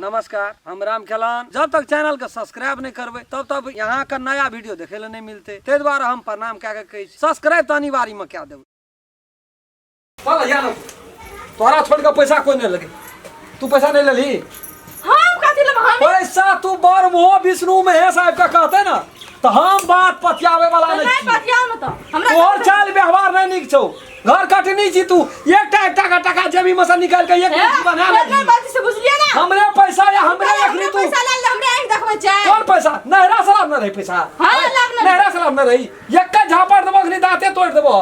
नमस्कार, हम राम खेलान। जब तक चैनल के सब्सक्राइब नहीं करबै तब तक यहाँ के नया वीडियो देखे ले नहीं मिलते, ताहि दुआरे हम प्रणाम कए के कहै छी सब्सक्राइब तऽ अनिवार्य में कए देबै। चल या न, तोरा छोड़ के पैसा कोई नहीं लगे, तू पैसा नहीं लेली। हम कथी लेब? हम पैसा तू बड़ मुँह विष्णु महेश आबि के कहते ना तो हम बात पतियावे वाला नहीं नहीं छी। पतियाओ न तो हमरा तोहर चाल व्यवहार नहीं नीक छौ, घर कटनी छी तू, एकटा एकटा के टका जेबी में से निकाल के एक मुट्ठी बना ले ले। बात से बुझलिए ना, हमरे पैसा या हमरे हमरे अखनी तू पैसा ले ले, हमरे आंख देखबै छै। कौन पैसा? नहरा शराब न रही पैसा। हाँ, लाभ न नहरा शराब न रही, एक झापड़ देबो अखनी दांते तोड़ देबो।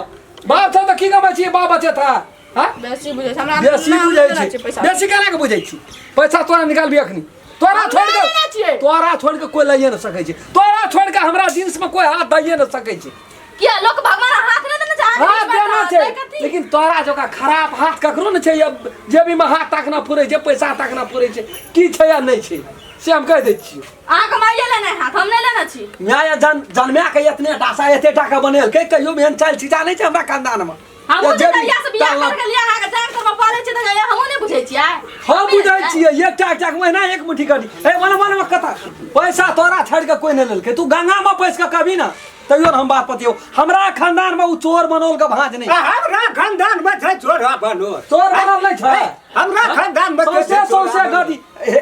बाप छौ तऽ की कमै छी, बाप बचे था। हाँ? बेसी बुझै छै हमरा, बेसी नाम बुझै लेना छै, पैसा। बेसी केना के बुझै छी? पैसा तोरा निकालबी अखनी, तोरा हमरा छोड़ के लेना छियै। तोरा छोड़ के कोई लइए न सकै छै, तोरा छोड़ के हमरा जींस में कोई हाथ दैए न सकै छै। किया लोक भगवान हाथ नहि देने छै? हाथ हाथ देना छै छै कथी? लेकिन तोरा जकाँ खराब हाथ ककरो ने छै। अब जेबी में हाथ ताकना पुरै छै, पैसा ताकना पुरै छै, की छै या नहि छै से हम कहि दै छियौ। अहाँ कमाइए लेने हाथ, हम नहि लेने छी। न्याय जन जन्म्या के एतने डासा एते टाका बनेलकै, कहियो एहन चालि छिटा नहि छै हमरा खानदान में। हमहूँ या तऽ जेबी जहिया से बियाह ताला- कर गेलियै अहाँके जान करमे पालै छी तऽ हमहूँ नहि बुझै छियै। हम बुझै छियै एकटा एकटा के महीना एक मुट्ठी करी। ए मन मन में कता पैसा तोरा छोड़ के कोई नहीं लेलकै, तू गंगा में पैस के कभी ना तैयो हम बात पतियो। हमरा खानदान में उ चोर बनौल के भांज नहीं। हमरा खानदान में छै चोर बनौल। चोर बनौल नहीं छै हमरा खानदान में सौंसे छै चोर सौंसे बनौल। गदी। हे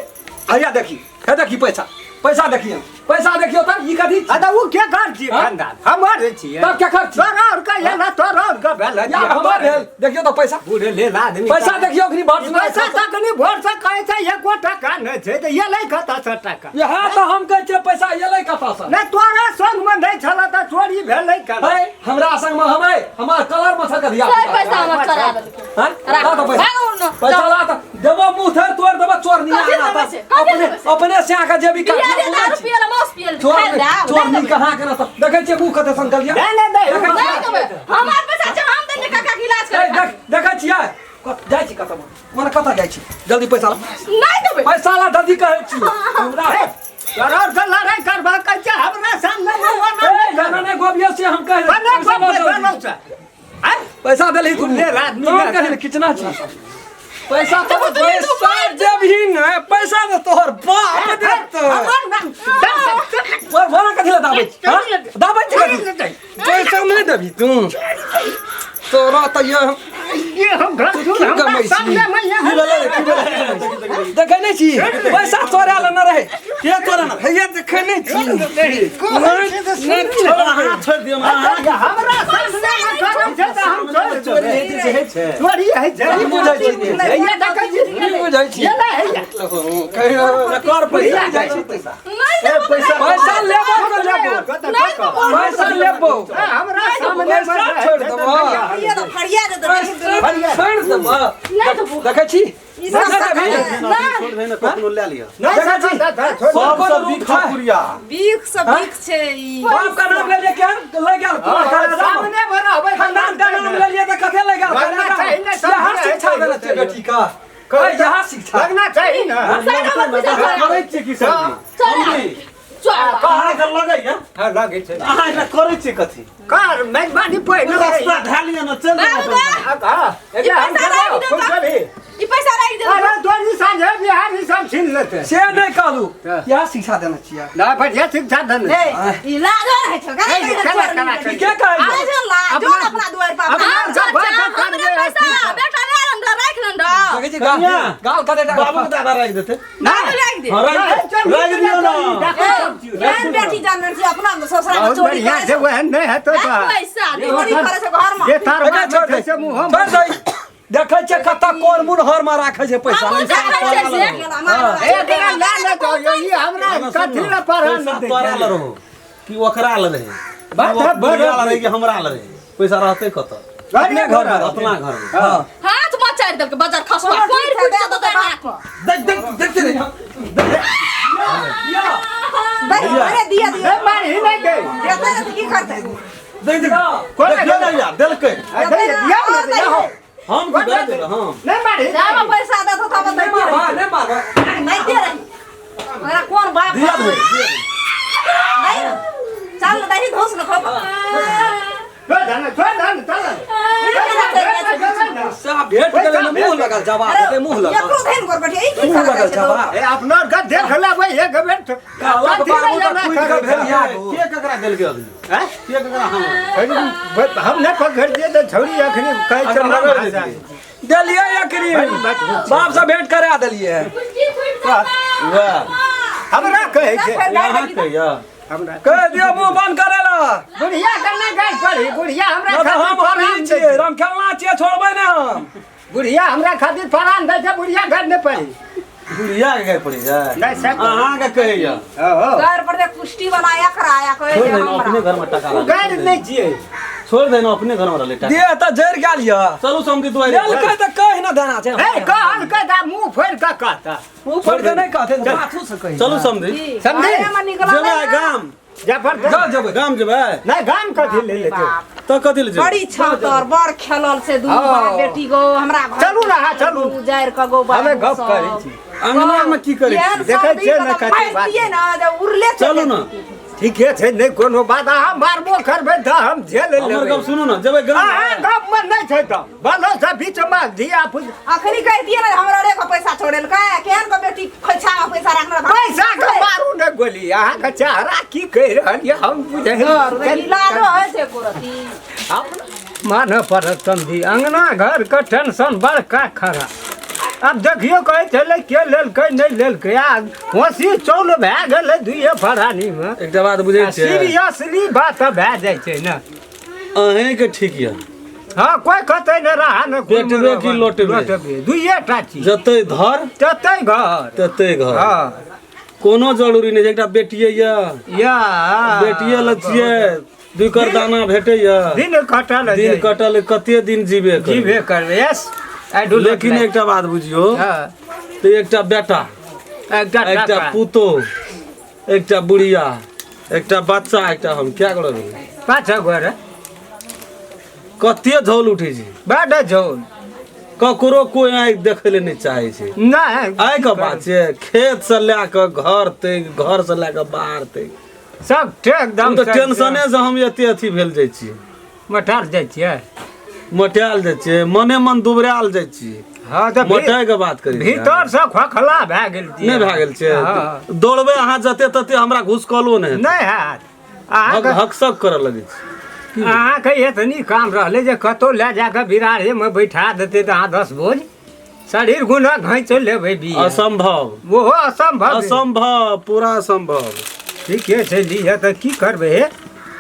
हैया देखी, हे देखी पैसा, पैसा देखिए, पैसा देखियो त ई कथी? आ त उ के घर छी? हाँ? खानदान हमर छी। तब के घर छी? तोरा और के एला, तोरा और के भेल। या हमर भेल। देखियो त पैसा, बूढ़े लेल आदमी पैसा देखियो अखनी भर सुना। पैसा तखनी भोर से कहै छै एको टका नहि छै तऽ एलै कतऽ से टका? इएह तऽ हम कहै छियै पैसा एलै कतऽ से? नहि तोरा संग मे नहि छल तऽ चोरी भेलै केना? है हमरा संग मे हम है हमर कलर में छक दिया सब पैसा हमर चोरा लेलकै। हैं? ला तऽ पैसा, भागू न। पैसा ला तऽ देबो, मुँह थेर तोड़ देबो चोर नहीं कथी आना देबै तऽ से? कथी अपने देबै से? अपने से आके जेबी पिया काटना दे पुरै दारू छी। पियल मांस पियल चोर खायल दारू, चोर नहि नहीं देबै। कहाँ के ना तऽ देखै छियै मुँह कते संकल या। नहि नहि नहि देखै नहि देबै। हमर पैसा छै, हम देने काका के इलाज ए, करेबै। देख देखै छियै जाइ छी कतऽ मने कतऽ जाइ छी? जल्दी पैसा ला। नहि देबै। पैसा ला जल्दी कहै छी हमरा। तोरा और के लड़ाई करबा कहै छै हमरा सामने मे ओना ए, नहि गाना नहि गोबियो से हम कहि बना पैसा ला जल्दी। बनौ छै आँय? पैसा देलही तू? बुझले आदमी तोहर ना। कहि ने खिचना छी पैसा तो पैसा देबही ने, पैसा तऽ तोहर बाप देतौ। हमर नाम ओए भोला कथी लए दाबै छी? हाँ? दाबै छी कथी? पैसा नहि देबही तू? तोरा तऽ ये हम ये हम घर की सुन हमरा कमै छी? सामने मे ये की भेलै रे? की भेलै? देखै नहि छी पैसा चोरा लेने रहै। के तोरा ना हैया देखै नहि छी? नहि, अहाँ छोड़ि दियौ ना। हमरा सामने मे करै छै तऽ हम छोड़ि देबै। चोरी है छै। की बुझै छी? हैया देखै छी। की बुझै छी? ये ले हैया। कर पैसा जाइ छी पैसा नहि ए देबै। पैसा पैसा लेबो तऽ लेबो, नहि पैसा लेबो। हमरा सामने मे पैसा छोड़ि देबो। ये तो फरिया दे दे। पैसा छोड़ि देबो। नहि देबो। देखै छी? ई सब नहि देबही? नहि। छोड़ दे ने, कखनो लए लिअ। नहि देखै छी? छोड़ सब कोन सब रूप बीख छै? पुरिया बीख से बीख छै ई। बाप का नाम ले लिए के ले गेल सामने मे रहबै। खानदान का नाम ले लिए तऽ कथे ले गेल? लगना चाही ने, सब यहाँ है, शिक्षा है, देने छियै बेटी का, यहाँ शिक्षा लगना चाही ने। सर, हमर पैसा चोरा। करै छियै की सब्जी? चोरा। चोरा। अहाँ एकर लगैया? हां लगै छै। अहाँ एकरा करै छियै कथी? कर मेजबानी पहिने रास्ता धए लिअ ने, चलि बाबू जेबै। दा, हां ई पैसा राखि दे खूब तऽ। चली। ई पैसा राखि दे। अरे तोरी साँझे बिहारी सब छीन लेते से नहि कहलू, यहाँ शिक्षा देने छियै। ना बढ़िया शिक्षा देने। ए ई लाजो रहै छै करा। ए, केना केना ई के कहै अरे जो लाजो अपना दुआर पर अपना- हम चोर बाप छी, बाप हमरे बाप पैसा बेटा ले आन दे, राखि लेन दे। देखै छी गाल कनिया। गाल कते टा बाबू के दादा राखि देतै। बाबू राखि दे। हँ, राखि दे। राखि दियौ ने। केहन बेटी जानल छी अपना ससुरा में बहुत चोरी बढ़िया करे छै ओहन नहि हेतौ राख तऽ पैसा दे। चोरी करे छै घर में। जे तार एकरा छोड़ दे, से मुँह छोड़ दे। देखै छियै कतऽ कोन मुन हर में राखै छै पैसा। हमहूँ देखै छियै से। ए बेटा ला ले तो ई हमरा कथी ले पढ़ा पैसा तोरा लए रहो कि ओकरा लए रहै? बात है, बुढ़िया लए रहै कि हमरा लए रहै? पैसा रहतै कतऽ? अपने घर में रहतै। अपना घर में। हाँ। हाथ मचारि देलकै बजर खसुआ, पैर फुटि जेतौ तोरा हाथ मे। देख देख देखते रही या अरे दिया दिया ए मारही नहि गई। देते ने तऽ की करतै? देख देख कोन देखियौ ने यार, देलकै। दे दिया ने दिया हो। हम की दे देबै हम? नहि मारही। जामे पैसा देतो तब नहि दैते मारबा, रही। नहि मारबा। नहीं दे रही मेरा कौन बाप? दिया देबै। नहीं चल दही धोस न खो। छोड़ दे ना, छोड़ दे ना, चल ना। साहब भेट गेलै ने मुँह लगल जवाब देतै मुँह लगल एकरो धैन गोरगटिया ई की मुँह लगल करै छै जवाब ए अपना के देख लेबै एक बेर कहलक बाबू तऽ कुदि कऽ भेल के आगू। केकरा देलकै अभी? हैं? के केकरा हम हम नहि पकड़ दिए तऽ छौड़ी अखनी कहै छै अखन रगड़ भाषा। देतियै। देलियै एकरी बाप से भेंट करा देलियै वाह हमरा कहै छै यहाँ कहिया हमरा कह दियौ मुँह बंद करे ला बुढ़िया के नहि गाय पड़ी बुढ़िया हमरा नहि तऽ खातिर हम परान अभी दै छियै छै। राम खेलना छियै छोड़बै ने हम बुढ़िया हमरा खातिर परान दै छै बुढ़िया घर नहि पड़ी बुढ़िया के गाय पड़ी जाय नहि से अहाँ के कहैया हो घर पर कुष्टी वाला एकरा आया कहै छोड़ छै देना अपने हमरा घर में टका ओ रहलै। गाय नहि छियै छोड़ देना अपने घर में रहलै टका देह तऽ जरि गेल यऽ चलू समझी दुआरे लेलकै तऽ कहि ने देना छै हे कहल के दा मुँह फोड़ि कऽ कहता मुँह फोड़ि कऽ नहि कहतै तऽ पाछू से कहि चलू समझी समझी घरेमे निकलल जेबै ना। गाम जबर जा जेबै गाम जेबै नहि गाम कथी ले लेते बाप, तऽ कथी ले जेबै बड़ी छतर बड़ खेलल से दुनू हाँ। बाप बेटी गो हमरा घर चलू ना, हाँ, चलू। उजारि कऽ गो हमे बाबू गप सब। करै छी अंगना में की करै केहन छी देखै सब छियै ने दिन कते मारि बात। दियै ने जे उड़ले चलि चलू ना जेतै। ठीके छै नहि कोनो बात अहाँ मारबो करबै तऽ हम झेल हमर लेबै गप सुनू ना जेबै गाम अहाँ गप मे नहि छै तऽ भलो से बीच मे धिया पुता अखनी कहि दियै ने हमरा रे के पैसा छोड़ेलकै केहन के बेटी खोइछा में पैसा राखने रह- पैसा के मारू ने गोली अहाँके चेहरा की कहि रहल यऽ हम बुझै इलाजो होइ छै एको रत्ती। मानऽ पड़त समझी अंगना घर के टेंशन बड़का खड़ा आब देखियौ कहै छलै के लेलकै नहि लेलकै आ हँसी चौल भए गेलै दुइए फरानीमे एकटा बात बुझै छियै सीरियसली बात भए जाइ छै ने अहें के ठीक यऽ हँ कोइ कहतै ने रहा ने कोइ पेटबे की लोटबे? लोटबे दुइए टा चीज जतै धर ततै घर ततै घर हँ कोनो जरूरी नहि छै एकटा बेटिये यऽ या बेटिये लए छियै दुइ कर दाना भेटैया दिन कटल दिन कटल कते दिन जीबे करबै जीबे करबै यस I do लेकिन एकटा बात बुझियौ हँ तऽ एकटा बेटा एकटा एकटा टाका पुतोह एकटा बुढ़िया एकटा बच्चा एकटा हम क्या करब पाँच गोरे कते झोल उठै छै बड झोल ककरो कोइ आँखि देखै लए नहि चाहै छै नहि आइ के बात छै खेत से लए कऽ घर तक घर से लए कऽ बाहर तक सब एकदम तऽ टेंशने से हम एते अथी भेल जाइ छी मटार जाइ छियै मोटायल जाइ छियै मने मन दुबरायल जाइ छियै हँ तऽ मोटाय के बात करै छियै। भीतर से खोखला भए गेल छियै। नहि भए गेल छै हँ। दौड़बै अहाँ जते तते हमरा घुसकलो नहि हेतै। नहि हैत अहाँके हकसक करऽ लगै छै अहाँके एतनी काम रहलै जे कतहु लए जा कऽ बिरारेमे बैठा देतै तऽ अहाँ 10 बोझ शरीर गुना घैंच लेबै बिया। असंभव ओहो असंभव असंभव पूरा असंभव ठीके छै लिअ तऽ की करबै हे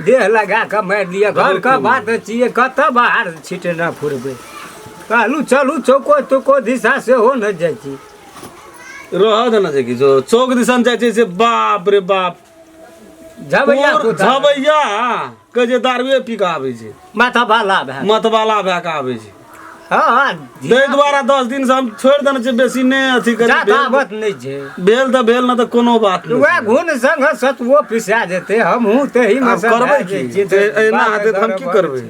देह लगा कऽ मारि लिअ घरके बात छियै कतऽ बाहर छिटने फुरबै कहलहुँ चलू चौको तौको दिशा सेहो नहि जाइ छी रहऽ देना छै कि जो चौक दिसन जाइ छै से बाप रे बाप झबैया कुत्ता। झबैया कहै छै दारुए पी कऽ आबै छै मतवाला भए मतवाला भए कऽ आबै छै हँ ताहि दुआरे 10 दिन से हम छोड़ि देने छियै बेसी नहि अथी करी जात आबत नहि छै भेल तऽ भेल नहि तऽ कोनो बात नहि वएह घुन संग सतुओ पिसा जेतै हमहूँ तहीमे आब करबै की एना हेतै तऽ हम की करबै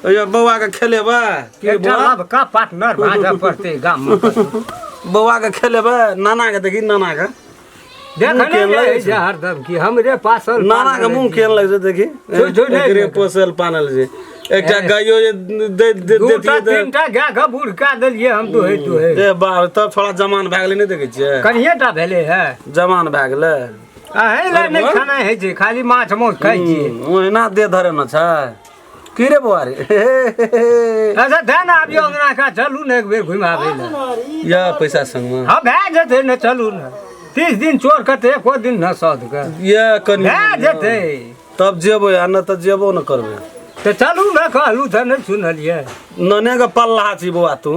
अइयो बौआ के खेलेबै की एकटा बौआ लबका पार्टनर भाँजऽ पड़तै गाममे बौआ के खेलेबै नाना के देखी नाना के देखने केहन लगै रहै छै? छै हरदम कि हमरे पासल नाना के मुँह केहन लगै छै देखी झूठ झूठ नहि एकरे देखै। पोसल पानल छै एकटा गाइयो जे दे दे दूटा देतियै तऽ तीनटा गाय के बूढ़ कए देलियै हम दुहै दुहै ए बाप तब थोड़ा जमान भए गेलै नहि देखै छियै कनिये टा भेलै हे जमान भए गेलै अहीं लए नहि खाना होइ छै खाली माछ माउस खाइ छियै ओहिना दे धरे न छै की रे बौआ रे अच्छा दे ने आबियौ अंगना का चलू ने एक बेर घुमाबै लए या पैसा संगमे हँ भए जेतै ने चलू ने 30 दिन चोर कतै एको दिन न सध के या कनि भए जेतै तब जेबै आ नहि तऽ जेबो न करबै तऽ चलू ने कहलू तऽ नहि सुनलियै नने के पल्ला छी बौआ तू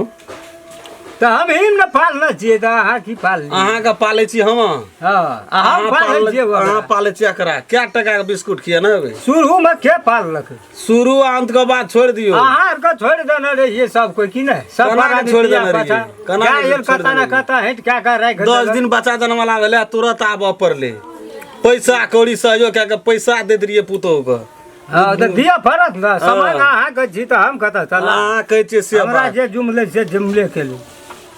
तऽ हम ही ने पालने छियै तऽ अहाँ की पाललियै अहाँके पालै छी हम हँ अहाँ पालै छियै अहाँ ओकरा। पालै छी एकरा कए टका के बिस्कुट खिया ने अबै शुरूमे के पाललक शुरू आ अंत के बाद छोड़ि दियौ अहाँ आरके छोड़ि देने रहियै सब कोइ की नहि सब केना के परानी छोड़ि धिया देने पाछा। रहियै? केना के गाय आर छोड़ि कतऽ ने देने कतऽ हटि कए कऽ राखि 10 देलक। दिन बच्चा जनमला भेलै तुरंत आबऽ पड़लै पैसा कौड़ी सहयोग कए के पैसा दैत रहियै पुतोहु के हँ तऽ दिअ पड़त ने सामान अहाँके छी तऽ हम कतऽ चला अहाँ कहै छियै से हमरा बात जे जुमलै से जुमले केलहुँ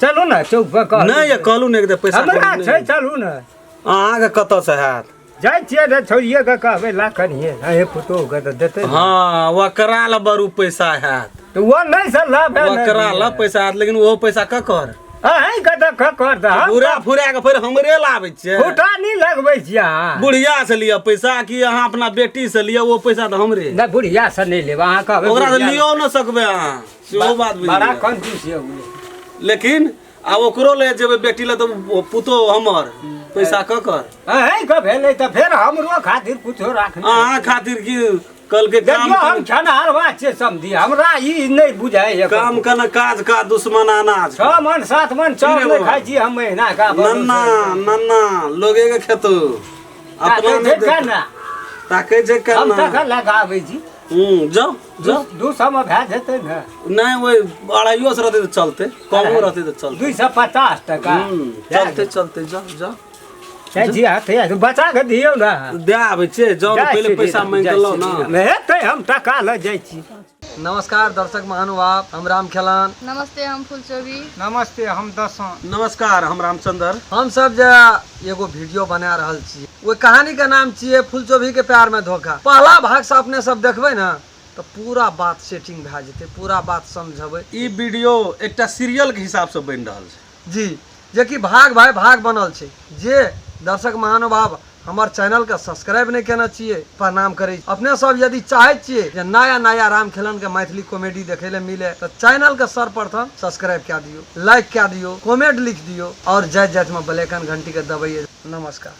चलू ने चौक पर कहलहुँ। नहि ये कहलहुँ ने एक पैसा हमरा कौड़ी छै नहि। चलू ने अहाँके कतऽसँ हैत जाइ छियै तऽ छौड़िए के कहबै ला कनिए अहे पुतोहु के तऽ देतै। हँ, ओकरा लए बड़ू पैसा हैत। तऽ ओ नहि से लऽ ओकरा लए पैसा हैत, लेकिन ओहो पैसा ककर? अहीं के तऽ ककर तऽ हम घुरा फुरा के फेर हमरे लाबै छियै। फुटानी लगबै छियै अहाँ। बुढ़िया से लिअ पैसा कि अहाँ अपना बेटी से लिअ, ओ पैसा तऽ हमरे। नहि, बुढ़िया से नहि लेब, अहाँ कहबै ओकरा से बुढ़िया। लियौ न सकबै अहाँ, सेहो बात बुझि बड़ा लिअ। कंजूस यऽ ओ। लेकिन आब ओकरो ले जेबै बेटी लए तऽ पुतोहु हमर पैसा ककर? अहीं के भेलै तऽ फेर हमरो खातिर कुछो राखने। अहाँ खातिर की कल के काम? देखियौ, हम खेनहारवा छियै समधी, हमरा ई नहि बुझाइए। काम कने काज का दुश्मन अनाज। 6 मन 7 मन चाउर नहि खाइ छी हम महीना का। नन्ना नन्ना लोगे के खेतो अपना ताकै छै केना? ताकै छै हम केना? तखन लगाबै छी। जाउ जाउ। 200 मे भए जेतै ने? नहि, ओहि 250 रहतै तऽ चलतै, कमो रहतै तऽ चलतै। 250 टका। चलतै चलतै, जाउ जाउ। जाइ छी, हाथे बचा कऽ दियौ ने। दए आबै छियै, जाउ ने, जाइ पहिले छी, पैसा मांगि जाइ कऽ लाउ छी। ने। हेतै, हम टका लऽ जाइ छी। नमस्कार दर्शक महानुभाव, हम राम खेलान। नमस्ते, हम फुलचोबी। नमस्ते, हम दसों। नमस्कार, हम रामचंद्र। हम सब जे एगो वीडियो बना रहल छी, ओहि कहानी के नाम छियै फुलचोभी के प्यार में धोखा। पहला भाग से अपने सब देखबै ने तऽ पूरा बात सेटिंग भए जेतै, पूरा बात समझबै। ई वीडियो एकटा सीरियल के हिसाब से बनि रहल छै जी, जेकि भाग भाई भाग बनल छै। जे दर्शक महानुभाव हमर चैनल के सब्सक्राइब नहि केने छियै, प्रणाम करै छी। अपने सब यदि चाहै छियै जे नया नया राम खेलन के मैथिली कॉमेडी देखै लए मिले तऽ चैनल के सर्वप्रथम सब्सक्राइब कए दियौ, लाइक कए दियौ, कमेंट लिख दियौ और जाइत जाइत में बेल आइकन घंटी के दबैयै। नमस्कार।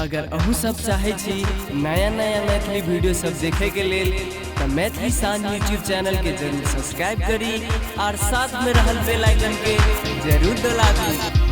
अगर अहूँ सब चाहै छी नया नया मैथिली वीडियो सब देखे के लेल तऽ मैथिली शान यूट्यूब चैनल के जरूर सब्सक्राइब करी और साथ में रहल बेल आइकन के जरूर दबा दी।